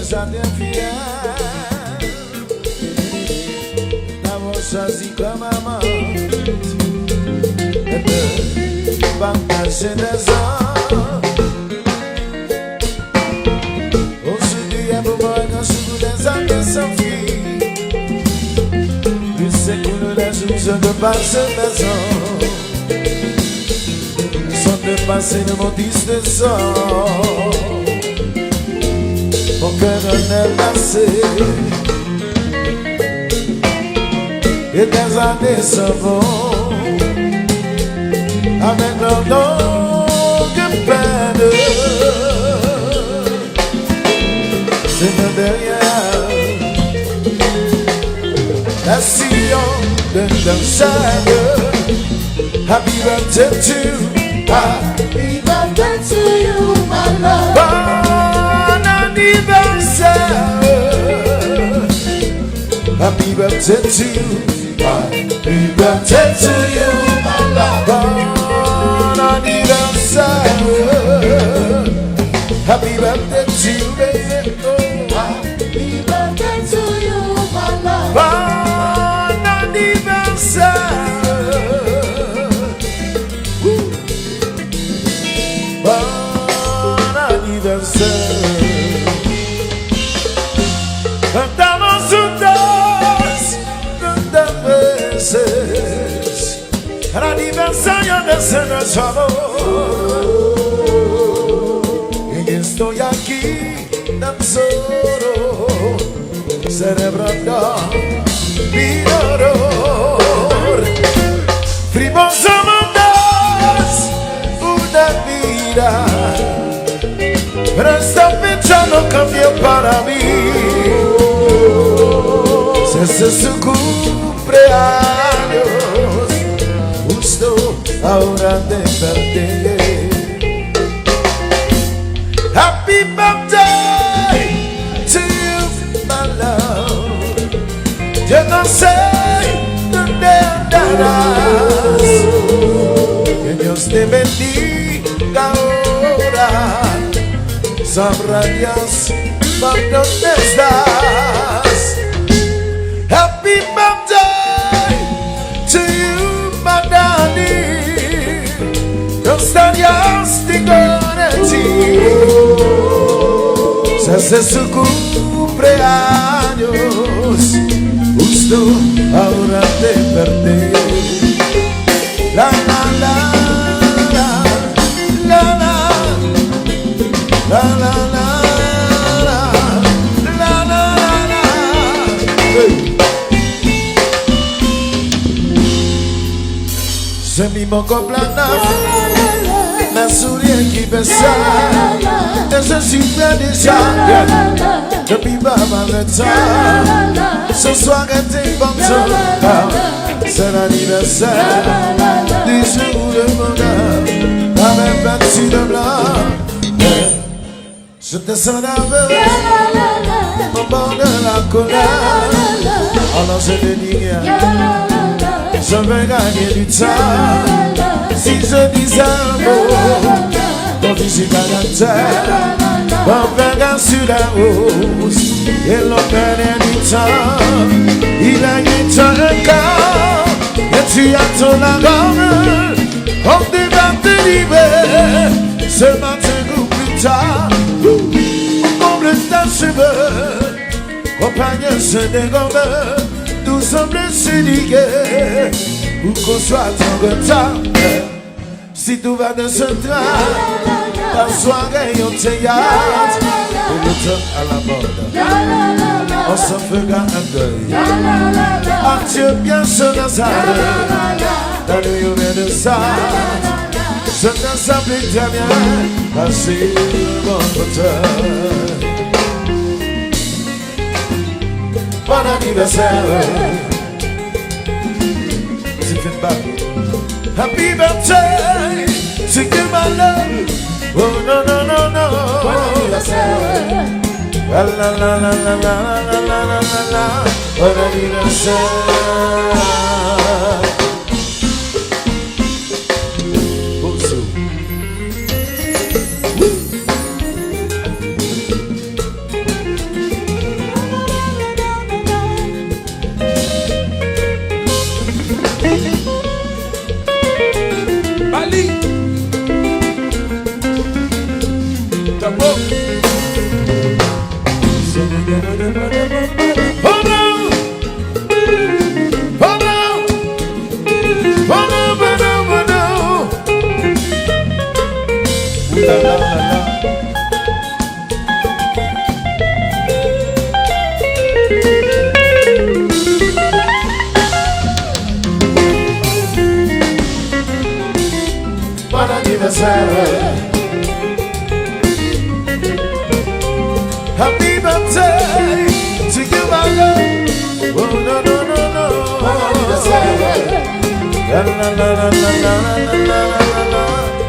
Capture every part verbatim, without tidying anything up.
Sa te fyè. D'avoir choisi comme amant. Partager des ans. Aujourd'hui, un moment, un jour, des années sans fin. Plus s'écoulent les jours, je te passe mes ans. Sont dépassés de mon triste sort. Mon cœur en est lassé. Et des années s'en vont avec leurs longues peines. C'est un derrière. Merci, on donne dans chaque. Happy birthday to you. Happy birthday to you, my love. Bon anniversaire. Happy birthday to you. Happy birthday to you, my love. Bon anniversaire. Happy birthday to you, baby. Oh. Happy birthday to you, my love. Bon anniversaire. Woo. Bon anniversaire. Cantamos juntos, cantamos. Anivèsè yo de Sentè Savo. Y estoy aquí tan solo, celebrando mi dolor. Fuimos amantes una vida, pero esta fecha no cambió para mí. Si ese es su cumpleaños, justo ahora te perdí. Happy birthday to you, my love. Yo no sé dónde andarás. Que Dios te bendiga ahora. Sabrá Dios por dónde estás. Happy birthday to you, my darling. Dos años te conocí. Si ese es su cumpleaños, justo ahora te perdí. La, la, la, la, la, la, la, la, la, la, la, la, la, la. Hey. Semi moko plana, mes souvenirs qui pèsent. Et je suis prêt déjà. Depuis pas mal de temps. Ce soir est une bonne soirée. C'est l'anniversaire du jour de mon âme. Avec vingt-six de blanc. Je te sens nerveuse au bord de la colère. Alors je ne dis rien. Je vais gagner du temps. Si je disais un mot, ton physique à la terre, mon regard sur la hausse. Et l'on perd du temps. Il a eu un cœur, et tu attends la robe. On devait te livrer ce matin ou plus tard. Comble ta cheveux, compagnon se dégomme, tout semble s'unique pour qu'on soit en retard. Si tout va dans ce train, la soirée au théâtre, et le temps à la mode. On s'en fera un deuil. Adieu, bien sûr, dans sa la nuit au de ça. Je ne sais plus très bien, passé mon fauteuil. Bon anniversaire. Ti feedback. Happy birthday to you, my love. Oh, no, no, no, no. Bon anniversaire. La, la, la. Bon anniversaire. Bonjour. Happy birthday to you, my love. Oh, no, no, no, no. Bon anniversaire. La, la, la.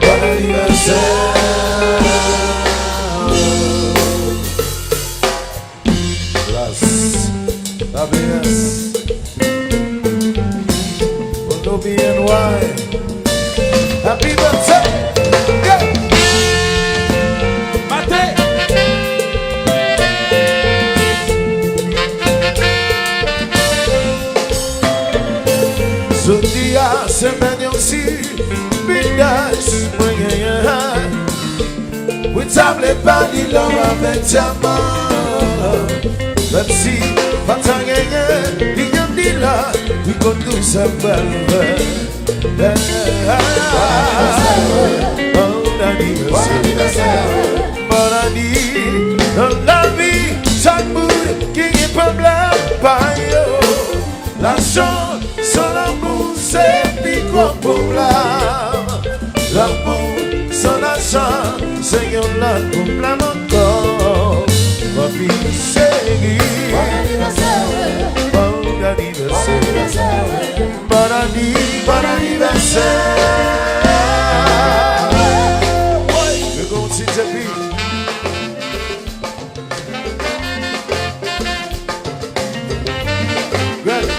Bon anniversaire. Las. Happiness. Pour nous bien, ouais. Happy birthday. Yeah. Maten. Jodi a, se mèt yon ti bigay mwen genyen. Wi, sa vle pa di love avèk dyaman. Menm si pa t sa genyen, li menm di la, wi, konn nou sa pral fè. Bon anivèsè. Bon anivèsè. Nan lavi, chak moun genyen pwoblèm pa yo. Lajan san lanmou se pi gwo pwoblèm. Lanmou san lajan se yon lòt pwoblèm ankò. Papi cheri, bon anivèsè. Bon anivèsè. Bon anni, bon anivèsè. Woy, yo gon ti depi. Ready.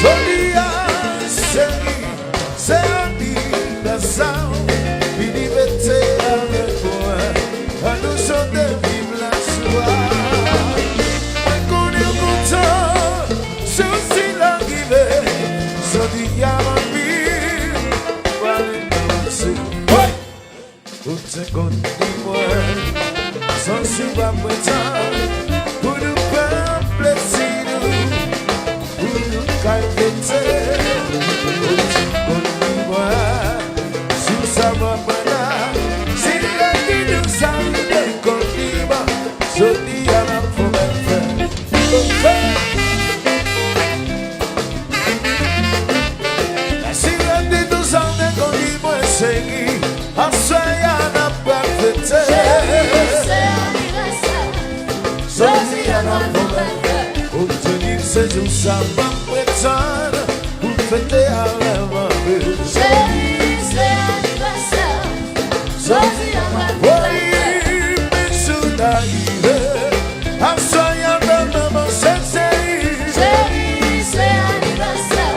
Jodi a, cheri, se anivèsè w, vini fete avèk mwen, ann nou chante viv lajwa. Mwen konnen w kontan, jou sila rive, jodi a m anvi pale nan mache. Hey! Ou te konn di mwen, Sonsi w ap pretann, pou nou pran plezi nou, pou nou kay fete. Ou te konn di mwen, jou sa mwen mwen la, si lè ki nou sa ou te konn di mwen, jodi a n ap fè bèl fèt. Si lè ki nou sa ou te konn di mwen, cheri, aswè a n ap pral fete. Cheri, se anivèsè. Jodi a n ap fè bèl fèt. Ou te di se jou sa m ap pretann pou fete avè w anpil. Cheri, se anivèsè. Jodi a m ap fè bèl fèt. Wi, men jou ta rive. Aswè a n ap fè manman cheri. Cheri, se anivèsè.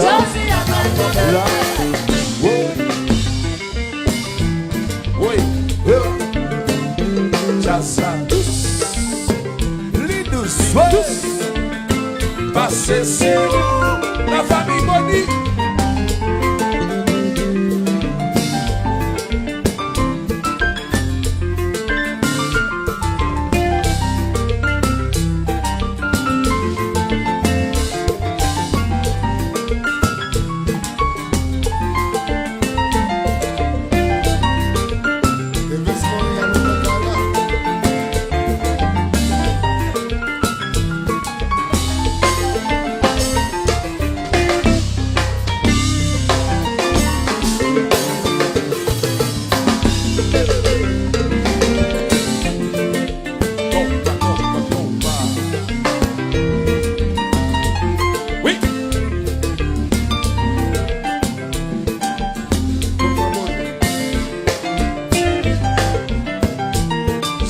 Jodi a m ap fè bèl fèt. Woy, woy, woy. Djaz la dous. Li dous, woy. Pase sou la fanmi Boni.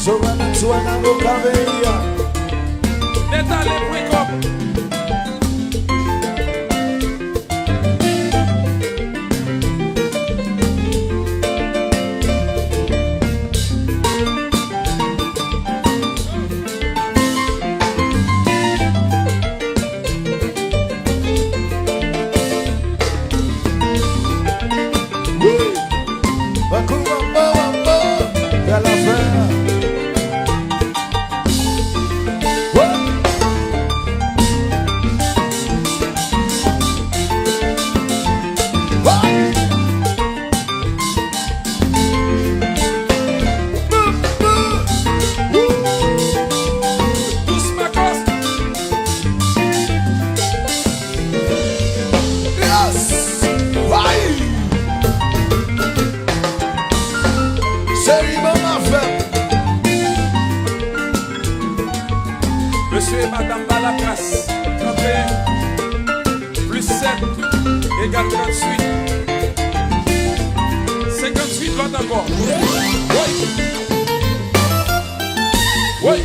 Joana, Joana, avoka peyi a. Netale pwen kòm. Wi! Bakou, bambo, bambo, y a la fè. Wo! Mesye e madam Balakras, trannteyen plis sèt egal tranntuit. Senkantuit lòt ankò. Woy! Woy!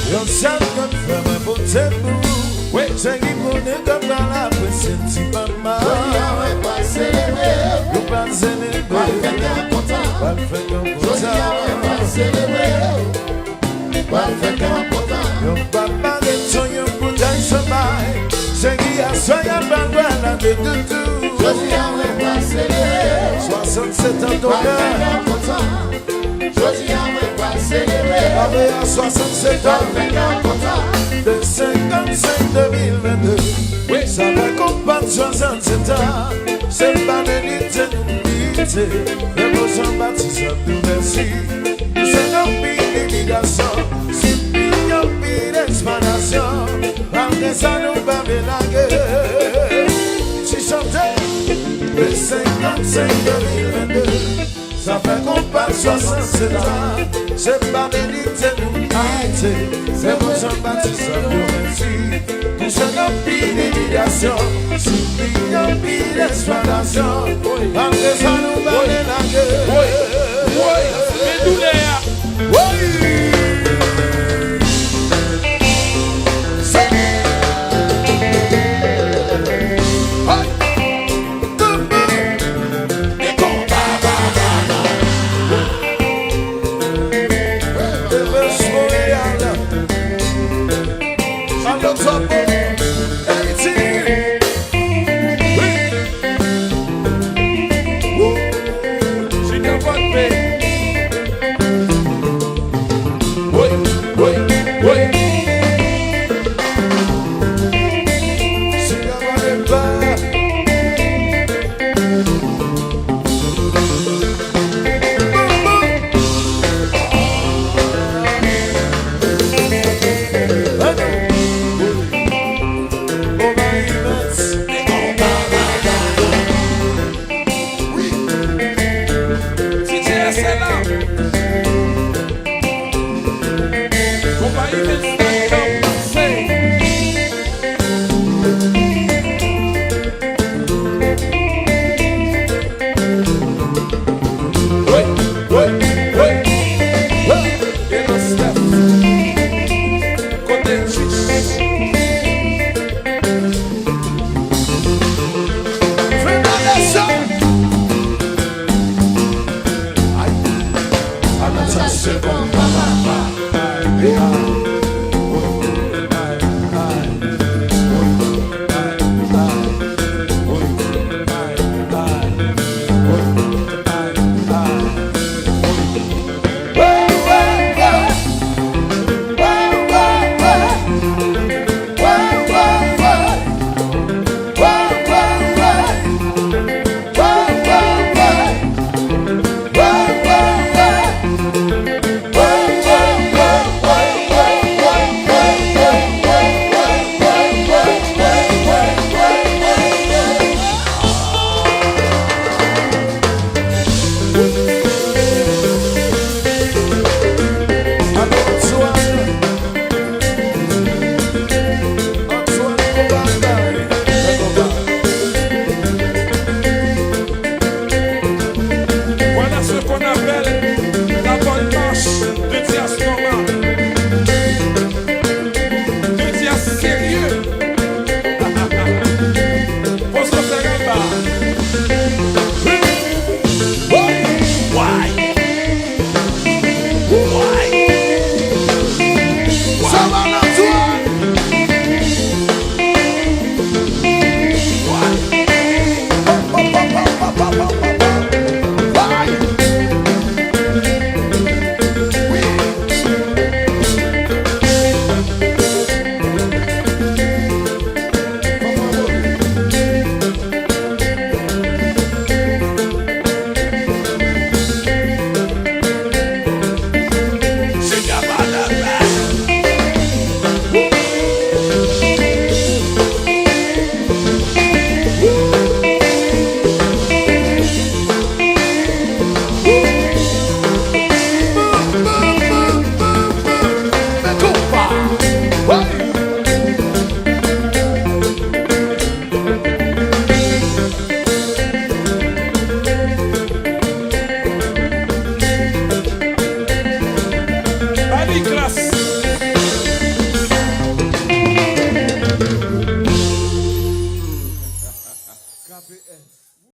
Yon sèl grenn frè mwen pote pou ou. Wi. Se ki pou nou kapab apresye ti mama. Jodi a mwen pral selebre. Nou pral selebre. Pral fè kè kontan. Pral fè kè kontan. Jodi a mwen pral selebre. Pral fè kè kontan. Yon papa gen yon boutèy chanpay. Se ki aswè y ap bal bwè nan de toutou. Jodi a mwen pral selebre. Swasannsèt an tonbe. Pral fè kè kontan. Jodi a mwen pral selebre. Pale a swasannsèt an. Pral fè kè kontan. De senkannsenk de mil vennde. Wi. Sa fè konpa swasannsèt an. Se pa de lite nou lite. Lè nou Jan Batis ap di w mèsi. Pou se anpil imilyasyon, sipliye anpil eksplwatasyon. Malgre sa nou pa vle lage. Ti chante. De senkannsenk de mil vennde. Sa fè konpa swasannsèt an. Se pa de lite nou lite. Se pou Jan Batis ap di w mèsi. Pou se anpil imilyasyon, sipliye anpil eksplwatasyon. Malgre sa nou pa vle lage. Woy, woy.